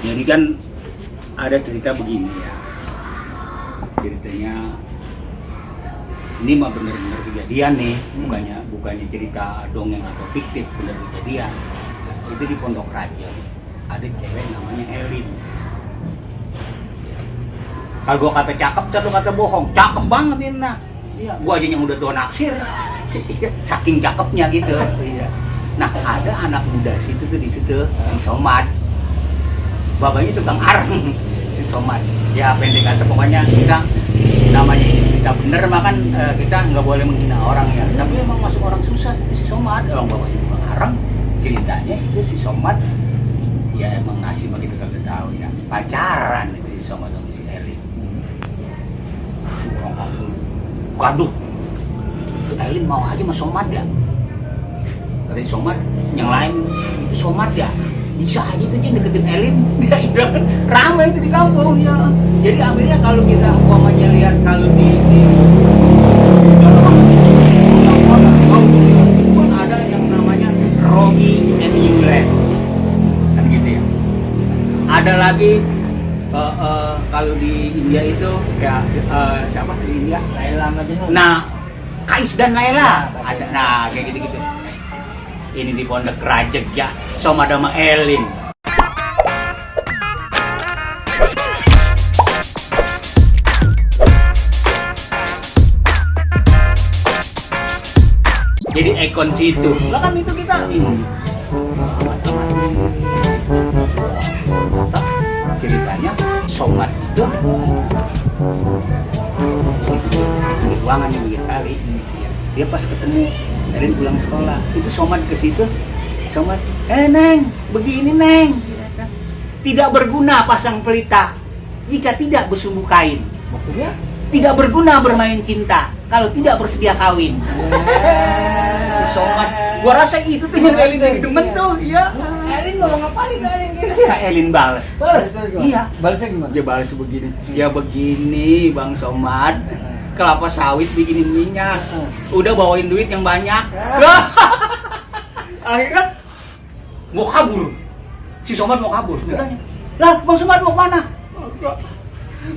Jadi kan ada cerita begini ya. Ceritanya ini mah benar-benar kejadian nih, bukannya cerita dongeng atau fiktif, benar kejadian. Itu di Pondok Raja ada cewek namanya Elin. Kalau gua kata cakep, lu kata bohong. Cakep banget ini nak. Iya, gua aja yang udah tua naksir. Saking cakepnya gitu. Iya. Nah, ada anak muda situ tuh di situ, si Somad. Bapaknya tukang areng, si Somad. Ya pendek kata pokoknya kita namanya ini cerita bener, makan kita nggak boleh menghina orang ya. Tapi emang masuk orang susah si Somad. Orang bapaknya tukang areng, ceritanya itu si Somad. Ya emang nasib kita kagak tahu ya. Pacaran itu si Somad sama si Elin. Waduh, itu Elin mau aja sama Somad ya. Kata Somad, yang lain itu Somad ya. Bisa aja tuh dia deketin Elin. Dia kan ramai itu di kampung ya. Jadi akhirnya kalau kita umpamanya lihat kalau di kan ada yang namanya Romy and Yulen. Kan gitu ya. Ada lagi kalau di India itu ya siapa di India? Laila Majnun. Nah, Kais dan Laila ada. Nah, kayak gitu-gitu. Ini di Pondok Raja ya, Somad sama Elin. Jadi ikon situ. Lah kan itu kita ini. Ceritanya Somad itu di ruangan yang begitu kali. Dia pas ketemu Elin pulang sekolah, itu Somad ke situ. Somad, Neng, begini Neng. Tidak berguna pasang pelita jika tidak bersumbu kain. Maksudnya? Tidak berguna bermain cinta kalau tidak bersedia kawin. Si Somad, gua rasa itu tuh yang Elin jadi demen tuh, iya. Elin ngomong apa nih ke Elin gitu? Ya Elin balas. Balas? Iya. Balasnya gimana? Dia balas begini. Ya begini Bang Somad, kelapa sawit bikinin minyak. Udah bawain duit yang banyak. Akhirnya mau kabur. Si Somad mau kabur. Ditanya, lah Bang Somad mau kemana?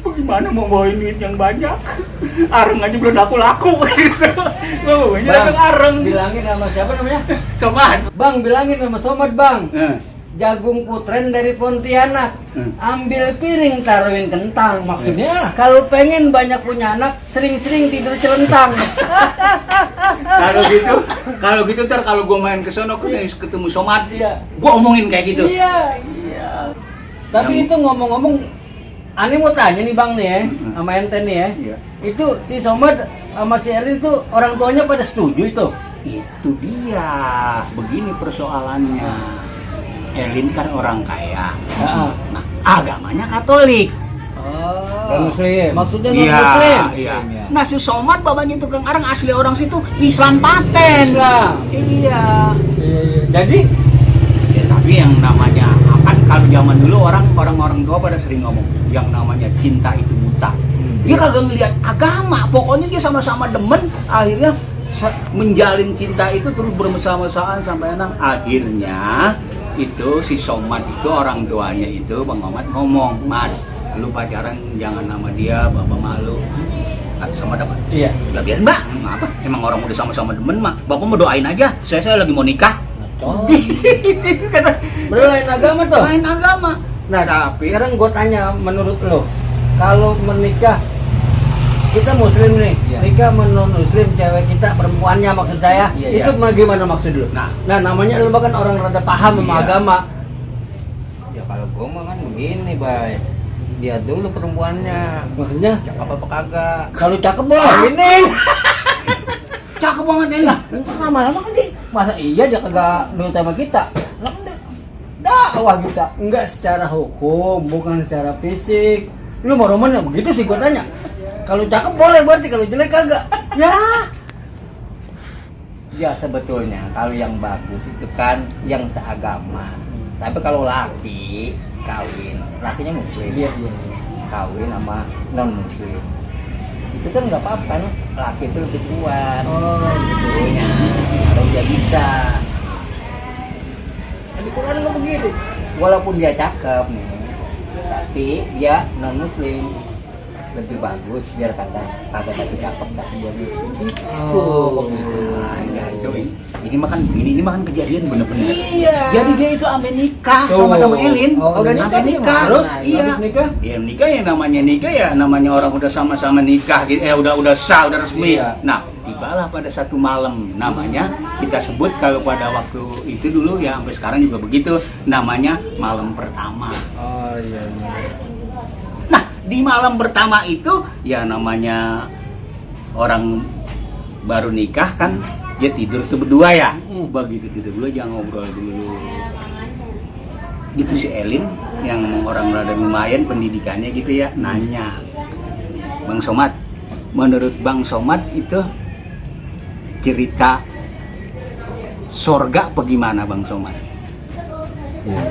Bagaimana mau bawain duit yang banyak? Areng aja belum laku-laku gitu. Bang, areng. Bilangin sama siapa namanya? Somad. Bang, bilangin sama Somad bang. Jagung putren dari Pontianak. Ambil piring taruhin kentang. Maksudnya kalau pengen banyak punya anak, sering-sering tidur celentang. Kalau gitu ntar kalau gue main ke sono ketemu Somad, Iya. gue omongin kayak gitu. Iya. Tapi itu ngomong-ngomong, Ani mau tanya nih bang nih ya, sama ente nih ya. Iya. Itu si Somad sama si Elin itu orang tuanya pada setuju itu? Itu dia. Begini persoalannya. Elin kan orang kaya. Nah, agamanya Katolik. Dan Muslim. Maksudnya non Iya, Muslim. iya. Nah, si Somad babanya tukang areng asli orang situ Islam paten. Islam. Iya. Jadi Ya, tapi yang namanya kan kalau zaman dulu orang tua pada sering ngomong yang namanya cinta itu buta. Dia kagak ngelihat agama, pokoknya dia sama-sama demen, akhirnya menjalin cinta itu terus bersama-samaan sampai enang. Akhirnya itu si Somad itu orang tuanya itu Bang Mamat ngomong, "Mad, lu pacaran jangan nama dia, bapak malu." Sama dapat. iya. Udah biarin Mbak, apa? Emang orang udah sama-sama demen mah. Bapak mau doain aja. Saya lagi mau nikah. Gitu kata. Berlain agama tuh. Lain agama. Nah, tapi sekarang gue tanya menurut lo, kalau menikah kita Muslim nih, nikah non Muslim cewek kita perempuannya maksud saya, itu gimana maksud lo? Nah, namanya lo kan orang rada paham sama agama. Ya kalau gue mah kan begini, Bay. Dia dulu perempuannya. Maksudnya? Cakep apa kagak? Kalau cakep boleh ini. cakep banget ini. Entar lama-lama kan dia masa iya dia kagak nurut sama kita. Lah kan dakwah kita. Enggak secara hukum, bukan secara fisik. Lu mau roman ya begitu sih gua tanya. Kalau cakep boleh berarti, kalau jelek kagak. Ya. Ya sebetulnya kalau yang bagus itu kan yang seagama. Tapi kalau laki kawin, lakinya muslim. Iya. Kawin sama non muslim. itu kan nggak apa-apa kan, laki itu lebih kuat. Oh, gitu. Ya, kalau dia bisa. Di Quran nggak begitu. Walaupun dia cakep nih, tapi dia non muslim, lebih bagus biar kata tapi cakep tapi dia muslim. Oh. Ya, coy. Ini makan kejadian bener-bener. Iya. Jadi dia itu ambil nikah Tuh. sama Elin. Oh, udah nikah Ambil dia, nikah. terus? Iya. Habis nikah? Ya nikah ya namanya orang udah sama-sama nikah gitu. Udah sah, udah resmi. Iya. Nah, tibalah pada satu malam, namanya kita sebut kalau pada waktu itu dulu ya sampai sekarang juga begitu, namanya malam pertama. Oh iya. Nah, di malam pertama itu ya namanya orang baru nikah kan, dia tidur tuh berdua ya. Begitu tidur dulu jangan ngobrol dulu. Gitu si Elin yang orang rada lumayan pendidikannya gitu ya, nanya, Bang Somad, menurut Bang Somad itu cerita sorga apa gimana Bang Somad? Ya,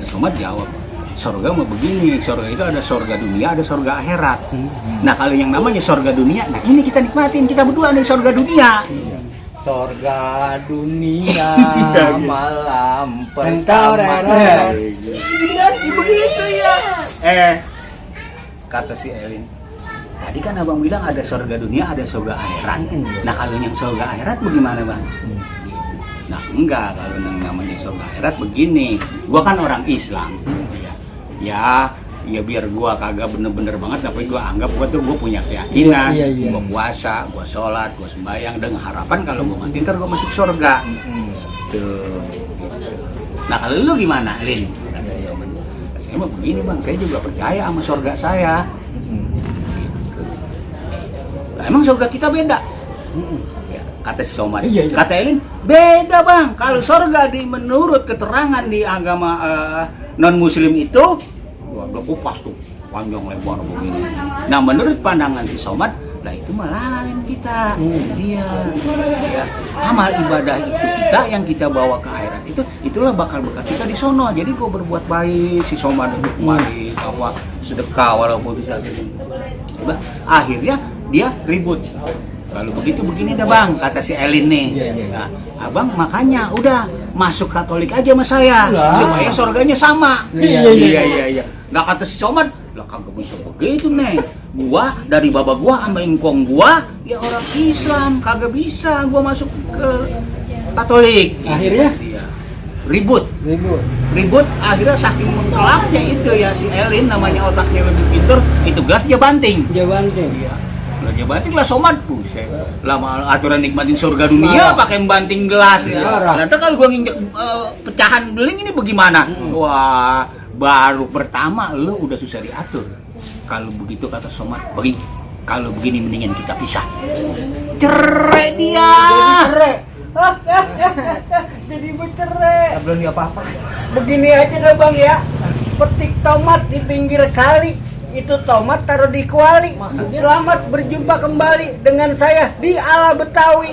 Somad jawab, sorga mah begini, sorga itu ada sorga dunia, ada sorga akhirat. Nah kalau yang namanya sorga dunia, nah ini kita nikmatin, kita berdua nih sorga dunia. Sorga dunia malam Engkau pertama. rela. Begitu ya. Kata si Elin, tadi kan abang bilang ada sorga dunia, ada sorga akhirat. Nah kalau yang sorga akhirat bagaimana bang? Nah enggak, kalau yang namanya sorga akhirat begini. Gua kan orang Islam. Ya biar gua kagak bener-bener banget, tapi gua anggap gua punya keyakinan. Iya. Gua puasa, gua sholat, gua sembahyang dengan harapan kalau gua mati ntar gua masuk surga. Tuh. Nah kalau lu gimana, Lin? Saya mah begini bang, saya juga percaya sama surga saya. Nah, emang surga kita beda? Ya, kata si Somad. Iya. Kata Elin, beda bang. Kalau surga menurut keterangan di agama non muslim itu, udah kupas tuh, panjang lebar begini. Nah menurut pandangan si Somad, lah itu mah lain kita. Iya. Ya. Amal ibadah itu kita yang kita bawa ke akhirat itulah bakal kita di sono. Jadi gua berbuat baik, si Somad baik, apa sedekah walaupun bisa gitu. Akhirnya dia ribut. Kalau begitu begini dah bang, kata si Elin nih. Nah, abang makanya udah masuk Katolik aja sama saya, supaya surganya sama. Iya. Nah kata si Somad, lah kagak bisa begitu nih. Gua dari baba gua sama ingkong gua ya orang Islam, kagak bisa gua masuk ke Katolik. Akhirnya? Iya. Ribut. Akhirnya saking mengkelapnya itu ya si Elin, namanya otaknya lebih pintar, itu gelas dia banting. Iya. Dia banting lah Somad, buset. Lama aturan nikmatin surga dunia pakai banting gelas ya. Nanti kalau gua nginjek pecahan beling ini bagaimana? Wah, baru pertama lu udah susah diatur. Kalau begitu kata Somad, kalau begini mendingan kita pisah. Cerai dia. Jadi bercerai. Belum dia apa-apa. Begini aja dah bang ya, petik tomat di pinggir kali, itu tomat taruh di kuali. Selamat berjumpa kembali dengan saya di Ala Betawi.